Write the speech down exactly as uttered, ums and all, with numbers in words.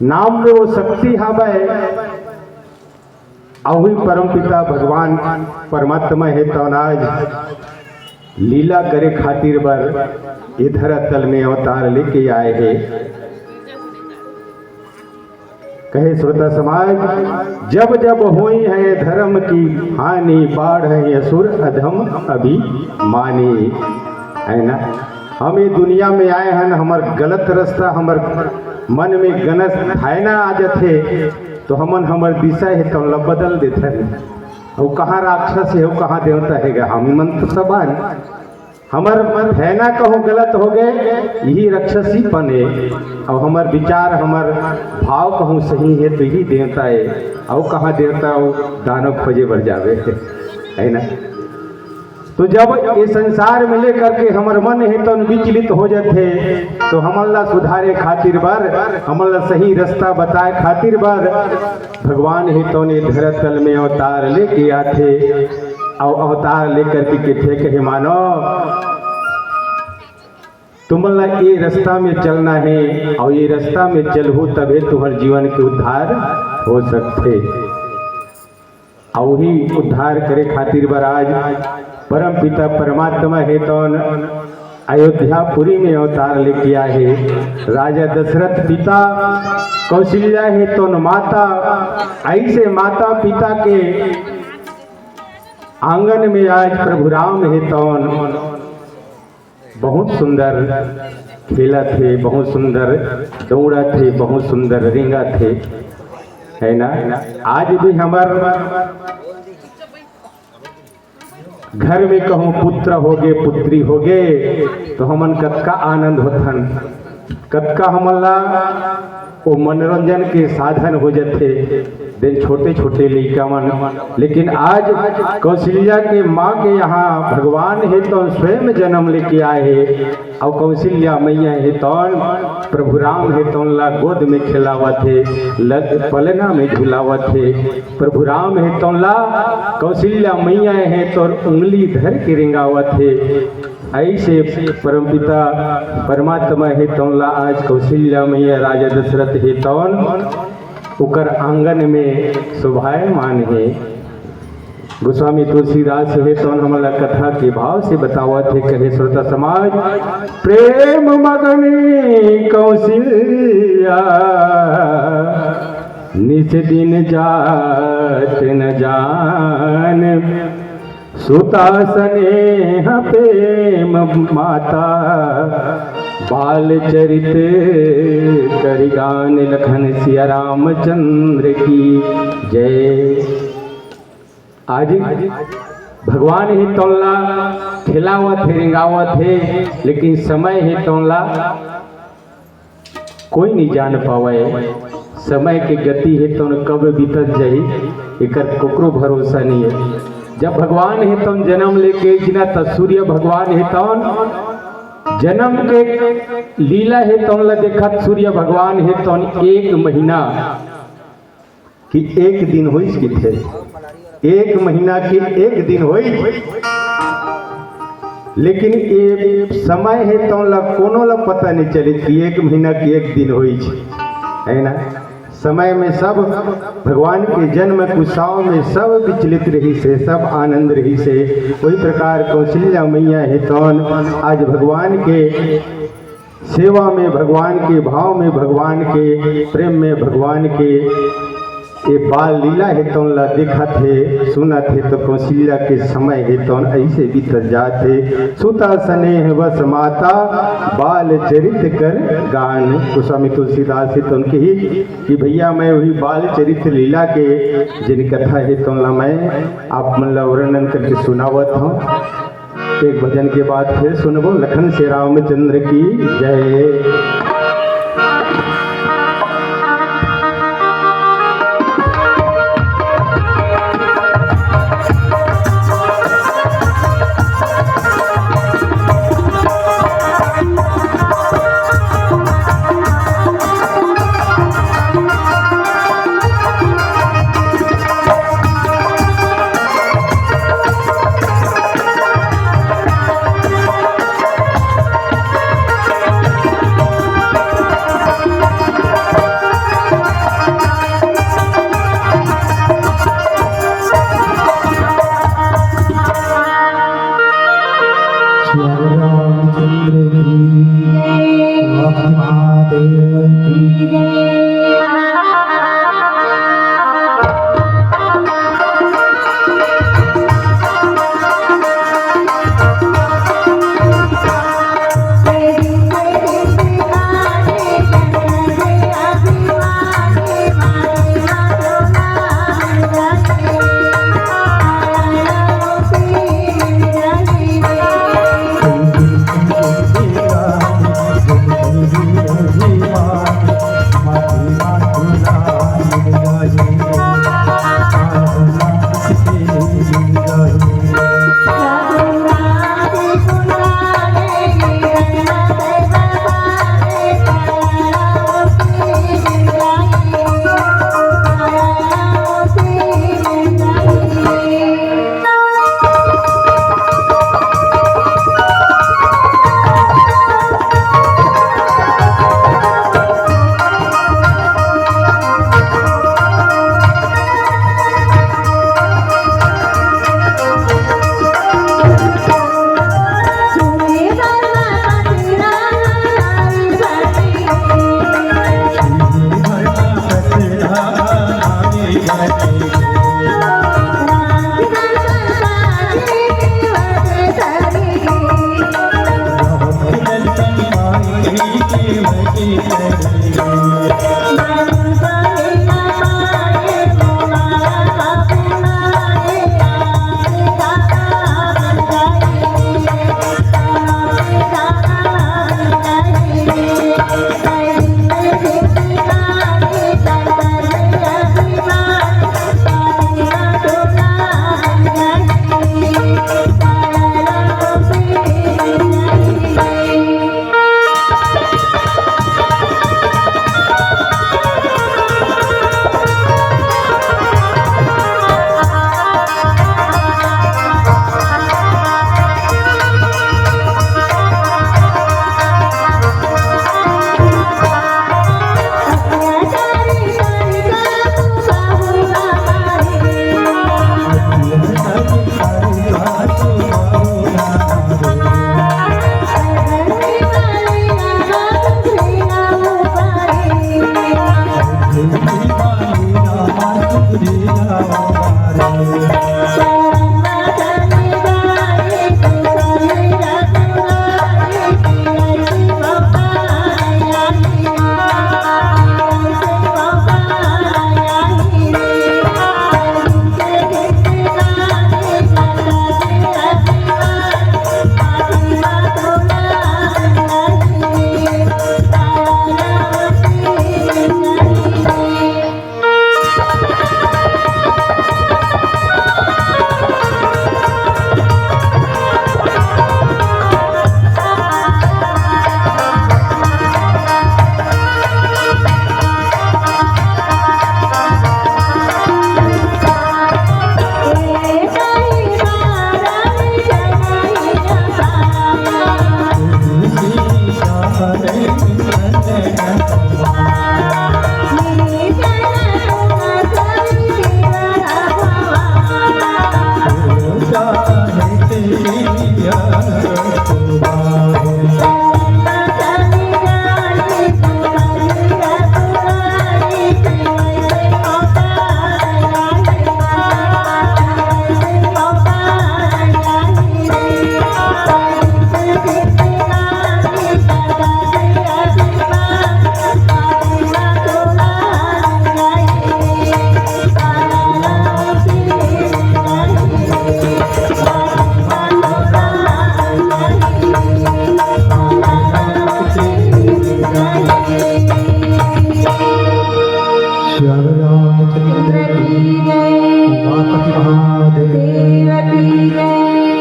नाम में वो शक्ति हवय। अउ ही परमपिता भगवान परमात्मा हे तौन आज लीला करे खातिर बर ए धरातल में अवतार लेके आए हे। कहे श्रोता समाज, जब जब होई है धर्म की हानि, बाढ़ है असुर अधम अभिमानी। है ना, हम ये दुनिया में आए हन, हमर गलत रास्ता, हमर मन में गलत धारणा आ जाथे, तो हमन हमर दिशा हे तौन ला बदल देथन। अउ कहाँ राक्षस हे, अउ कहाँ देवता हे गा, हम मन तो सब हन। हमर धारणा कहूँ गलत हो गए, यही राक्षसीपन हे। अउ हमर विचार, हमर भाव कहूँ सही हे, तो यही देवता हे। अउ कहाँ देवता, अउ दानव खोजे बर जावे, है ना? तो जब ये संसार में लेकर के हमर मन हे तौन विचलित हो जाथे, तो हमन ला सुधारे खातिर बर, हमन ला सही रास्ता बताए खातिर बर भगवान हे तौन ये धरातल में अवतार लेके आथे। अउ अवतार लेकर के कथे, कहे मानव, तुमन ला ये रास्ता में चलना हे, अउ ये रास्ता में चलहू तभे तुम्हर जीवन के उद्धार हो सकथे। अउ ही उद्धार करे खातिर बर आज परम पिता परमात्मा हे तौन अयोध्यापुरी में अवतार लेके आए हे। राजा दशरथ पिता, कौशल्या हे तौन माता, ऐसे माता पिता के आंगन में आज प्रभु राम हे तौन बहुत सुंदर खेलत हे, बहुत सुंदर दौड़त हे, बहुत सुंदर रेंगत हे, है ना? आज भी हमर घर में कहूँ पुत्र होगे, पुत्री होगे, तो हमन कतका आनंद होथन, कतका हमन ला वो मनोरंजन के साधन हो जाथे। दिन छोटे छोटे लइका मन, लेकिन आज कौशल्या के माँ के यहाँ भगवान हे तौन स्वयं जन्म लेके आए हे, अउ कौशल्या मैया हे तौन प्रभु राम हे तौन ला गोद में खेलावत हे, लग पलना में झुलावत हे। प्रभु राम हे तौन ला कौशल्या मैया हे तौन उंगली धर के रेंगावत हे। ऐसे परमपिता परमात्मा हे तौन ला आज कौशल्या मैया राजा दशरथ हे तौन ओकर आंगन में शोभायमान हे। गोस्वामी तुलसीदास हे तौन हमला कथा के भाव से बतावत हे, कहे श्रोता समाज, प्रेम मगन कौशल्या निस दिन जात न जान, सुता स्नेह प्रेम माता, बाल चरित करि गान। लखन सिया रामचंद्र की जय। आज भगवान हे तौन ला खेलावत हे, रेंगावत हे, लेकिन समय हे तौन ला कोई नहीं जान पावे। समय के गति हे तौन कब बीतत जाही, एकर कोकरो भरोसा नहीं है। जब भगवान हे तौन जन्म लेके जिना त सूर्य भगवान हे तौन जन्म के लीला हे तौन ला देखत सूर्य भगवान हे तौन एक महीना कि एक दिन होइस किथे, एक महीना के एक दिन होइस, लेकिन ये समय हे तौन ला कोनो ला पता नहीं चलिस कि एक महीना के एक दिन होइस, है ना? समय में सब भगवान के जन्म के उत्सव में सब विचलित रहिस हे, सब आनंद रहिस हे। वही प्रकार कौशल्या मैया हे तौन आज भगवान के सेवा में, भगवान के भाव में, भगवान के प्रेम में, भगवान के ये बाल लीला हे तौन ला देखत हे, सुनत हे, तो कौशल्या के समय हे तौन ऐसे बीतत जात हे। सुता स्नेह बस माता बाल चरित कर गान। गोस्वामी तुलसीदास हे तौन कही कि भैया, मैं वही बाल चरित लीला के जिन कथा हे तौन ला मैं आप मन ला वर्णन करके सुनावत हूँ। एक भजन के बाद फिर सुनबो। लखन से रामचंद्र की जय।